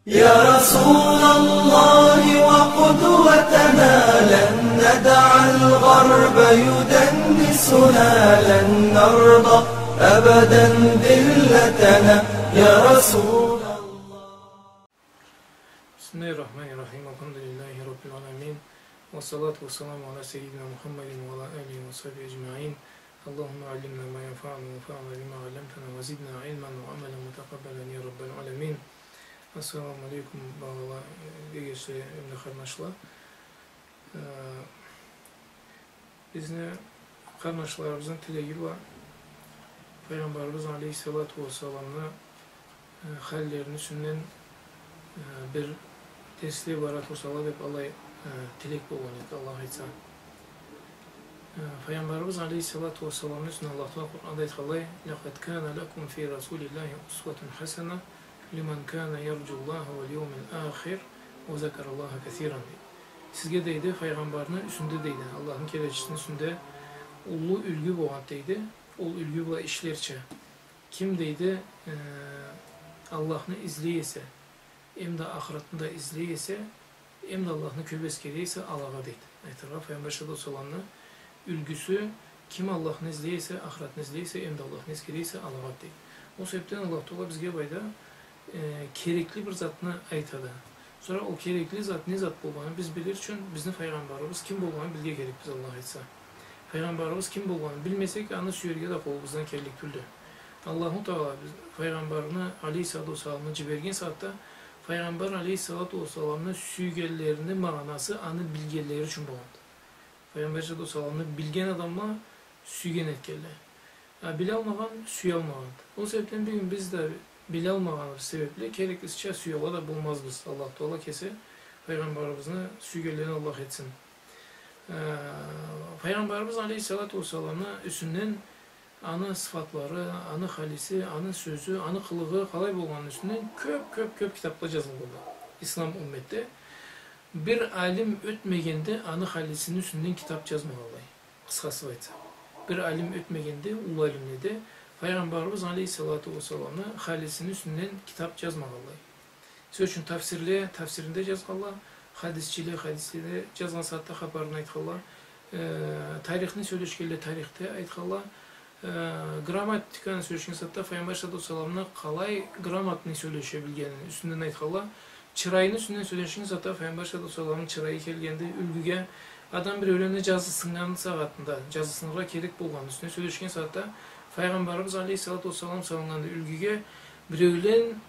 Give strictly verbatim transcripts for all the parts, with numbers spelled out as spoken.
يا رسول الله وقدوتنا، لن ندع الغرب يدنسنا، لن نرضى أبدا ذلتنا، يا رسول الله. بسم الله الرحمن الرحيم. الحمد لله رب العالمين. والصلاة والسلام على سيدنا محمد وعلى آله وصحبه أجمعين. اللهم علمنا ما ينفعنا وانفعنا بما علمتنا وزدنا علما وعملا متقبلا يا رب العالمين. Ассаламу алейкум, багъалы, э, эгечле эмда къарнашла. Э, бизни къарнашларыбызны тилеги бла Файгъамбарыбыз алейхиссалату уассаламны, э, халлерини юсюнден, э, бир дерсле бара турсала деп алай, э, тилек болгъан эди, Аллах айтса. Э, Файгъамбарыбыз алейхиссалату уассаламны юсюнден Аллах Тааля Къуранда айтханлай: «لقد كان لكم في رسول الله أسوة حسنة لمن كان يرجو الله واليوم الآخر وذكر الله كثيرا», — дейди. Сизге, дейди, Файгъамбарны юсюнде, дейди, Аллахны келечисини юсюнде уллу юлгю болгъан, дейди. Ол юлгю бла ишлерча. Ким, дейди, э, Аллахны излей эсе, эмда ахыратны да излей эсе, эмда Аллахны кёп эсгере эсе, алагъа, дейди. Айтыргъа, Файгъамбар алейхиссалату уассаламны юлгюсю, ким Аллахны излей эсе, ахыратны излей эсе, эмда Аллахны эсгере эсе, алагъа, дейди. Ол себепден Аллах Тааля бизге былайда, э, керекли бир затны айтады. Сора ол керекли зат не зат болгъанын биз билир ючюн, бизни Файгъамбарыбыз ким болгъанын билирге керекбиз, Аллах айтса. Файгъамбарыбыз ким болгъанын билмесек, аны сюерге да къолубуздан келлик тюлдю. Аллаху Тааля биз-, Файгъамбарны алейхиссалату уассаламны жиберген сагъатда, Файгъамбар алейхиссалату уассаламны сюйгенлерини магъанасы аны билгенлери ючюн болгъанды. Файгъамбар алейхиссалату уассаламны билген адамла сюйген этгенле. А билалмагъан сюялмагъанды. Ол себепден бюгюн биз да билалмагъаныбыз себепли кереклисича сюяла да болмазбыз. Аллах Тааля кеси Файгъамбарыбызны сюйгенледен Аллах этсин. Э, Файгъамбарыбыз алейхиссалату уассаламны юсюнден аны сыфатлары, аны халиси, аны сёзю, аны къылыгъы къалай болгъаныны юсюнден кёп, кёп, кёп китапла жазылгъанды. Ислам умметде бир алим ётмегенди аны халисини юсюнден китап жазмагъанлай. Къысхасы бла айтсакъ, бир алим ётмегенди, уллу алимледе, Файгъамбарыбыз алейхиссалату уассаламны халисини юсюнден китап жазмагъанлай. Сёз ючюн, тафсирле тафсиринде жазгъанла, хадисчиле хадиследе жазгъан сагъатда хапарын айтханла, э, тарихни сёлешгенле тарихде айтханла, э, грамматиканы сёлешген сагъатда Файгъамбар алейхиссалату уассаламны къалай грамотный сёлеше билгенини юсюнден айтханла, чырайыны юсюнден сёлешген сагъатда Файгъамбар алейхиссалату уассаламны чырайы келгенди юлгюге, адам биреулени жазысыннган сагъатында, жазысыныргъа керек болгъанны юсюнден сёлешген сагъатда Файгъамбарыбыз алейхиссалату уассалам салыннганды юлгюге, биреулен,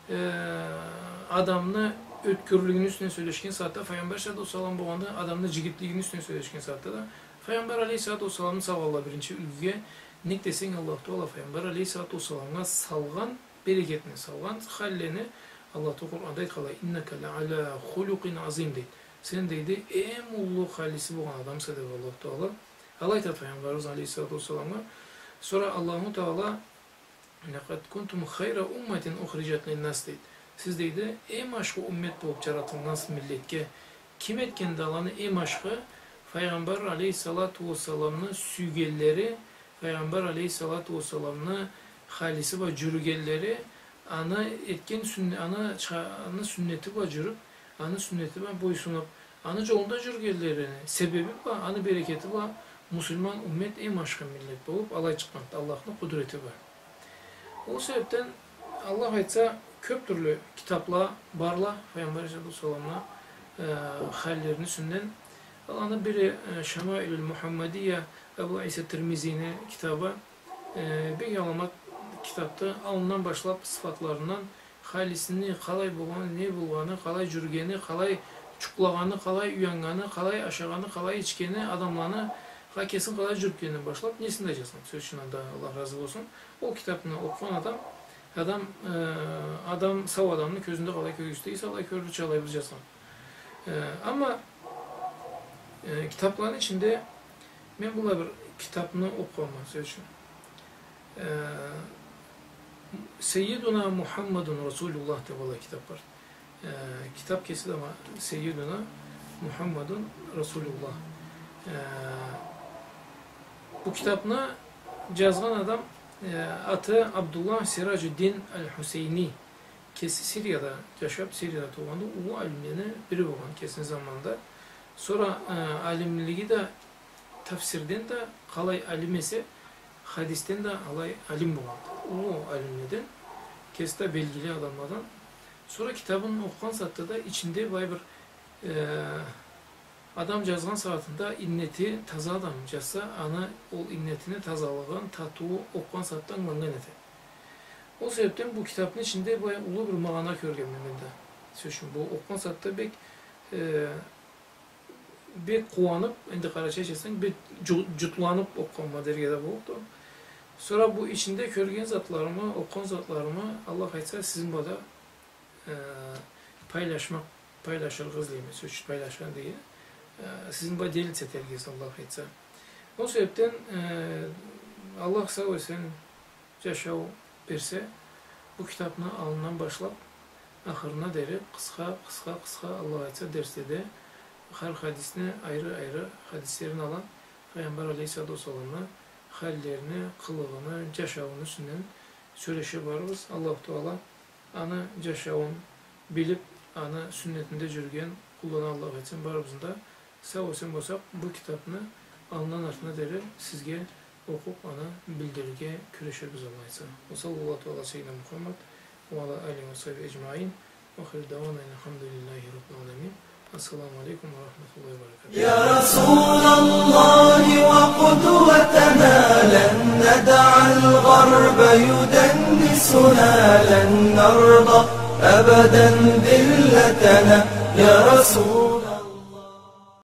э, адамны ёткюрлюгюню юсюнден сёлешген сагъатда, Файгъамбар алейхиссалату уассалам болгъанды адамны жигитлигини юсюнден сёлешген сагъатда да, Файгъамбар алейхиссалату уассаламны салгъанла биринчи юлгюге, нек десенг, Аллах Тааля Файгъамбар алейхиссалату уассаламгъа салгъан берекетни, салгъан халлени Аллах Тааля Къуранда айтханлай: «إنك لعلى خلق عظيم», — дейди. Сен, дейди, эм уллу халиси болгъан адамса, дейди Аллах Тааля. Алай айтады Файгъамбарыбыз алейхиссалату уассаламгъа. Сора Аллаху Тааля: «لقد كنتم خير أمة أخرجت للناس», — дейди. Сиз, дейди, эм ашхы уммет болуп жаратылгъансыз миллетге. Ким этгенди аланы эм ашхы? Файгъамбар алейхиссалату уассаламны сюйгенлери, Файгъамбар алейхиссалату уассаламны халиси бла жюрюгенлери, аны этген сюнне-, аны ча-, аны сюннети бла жюрюп, аны сюннети бла бойсунуп, аны жолунда жюрюгенлерини себеби бла, аны берекети бла муслиман уммет эм ашхы миллет болуп алай чыкъгъанды, Аллахны къудрети бла. Ол себепден, Аллах айтса, кёп тюрлю китапла барла Файгъамбар алейхиссалату уассаламны, э, халлерини юсюнден. Аланы бири, э, «Шамаилюль Мухаммадия», Абу Иса Тирмизини китабы, э, бек аламат китапды. Аллындан башлап, сыфатларындан, халисини къалай болгъаны, не болгъаны, къалай жюрюгени, къалай жукълагъаны, къалай уяннганы, къалай ашагъаны, къалай ичгени, адамланы, ха, кесин къалай жюрютгенинден башлап, несин да жазгъан. Сёз ючюн, анда Аллах разы болсун. Ол китапны окъугъан адам, адам, э, адам, сау адамны кёзюнде къалай кёргюзтесе, алай кёрюрча алай бир жазгъан. Э, амма, э, китапланы ичинде мен былай бир китапны окъугъанма, сёз ючюн. Э, «Сеййидуна Мухаммадун Расулуллах» деп алай китап бар. Э, китап кеси да ма-, «Сеййидуна Мухаммадун Расулуллах». Э, бу китапны жазгъан адам, э, аты Абдуллах Сиражуддин аль-Хусейни. Кеси Сирияда джашаб, Сирияда туугъанды, уллу алимлени бири болгъан кесини заманында. Сора, э, алимлиги да, тафсирден да къалай алим эсе, хадисден да алай алим болгъан. Уллу алимледен, кеси да белгили адамладан. Сора китабын окъугъан сагъатда да ичинде былай бир, э, адам джазгъан сагъатында иннети таза адам джазса, аны ол иннетини тазалыгъын, татыуу окъугъан сагъатда ангыланнган эте. Ол себебден бу китабны ичинде былай уллу бир магъана кёргенме мен да. Сёз ючюн, бу окъугъан сагъатда бек, э, бек къууаныб, энди къарачайча айтсанг, бек джу-, джутланыб окъугъанма дерге да боллукъду. Сора бу ичинде кёрген затларымы, окъугъан затларымы, Аллах айтса, сизин бла да э, пайлашмакъ, пайлашыргъа излейме. Сёз ючюн, пайлашхан деген, э, сизин бла делиться этерге, Аллах айтса. Ол себебден, э, Аллах сау-эсен джашау берсе, бу китабны аллындан башлаб, ахырына дери къысха, къысха, къысха, Аллах айтса, дерследе хар хадисни айры-айры хадислерин ала, Пайгъамбар алейхиссалату уассаламны халлерини, къылыгъыны, джашауну юсюнден сёлеше барырбыз. Аллаху Таала аны джашауун билиб, аны сюннетинде джюрюген къулларындан Аллах этсин барыбызны да. Сау-эсен болсакъ, бу китабны аллындан артына дери сизге окъуб, аны билдирирге кюреширбиз, Аллах айтса. Ва саллаллаху аля сайидина Мухаммад ва аля алихи ва сахбихи аджмаин. وآخر دعوانا أن الحمد لله رب العالمين. السلام عليكم ورحمة الله وبركاته. يا رسول الله وقدوتنا، لن ندع الغرب يدنسنا، لن نرضى أبدا ذلتنا. يا رسول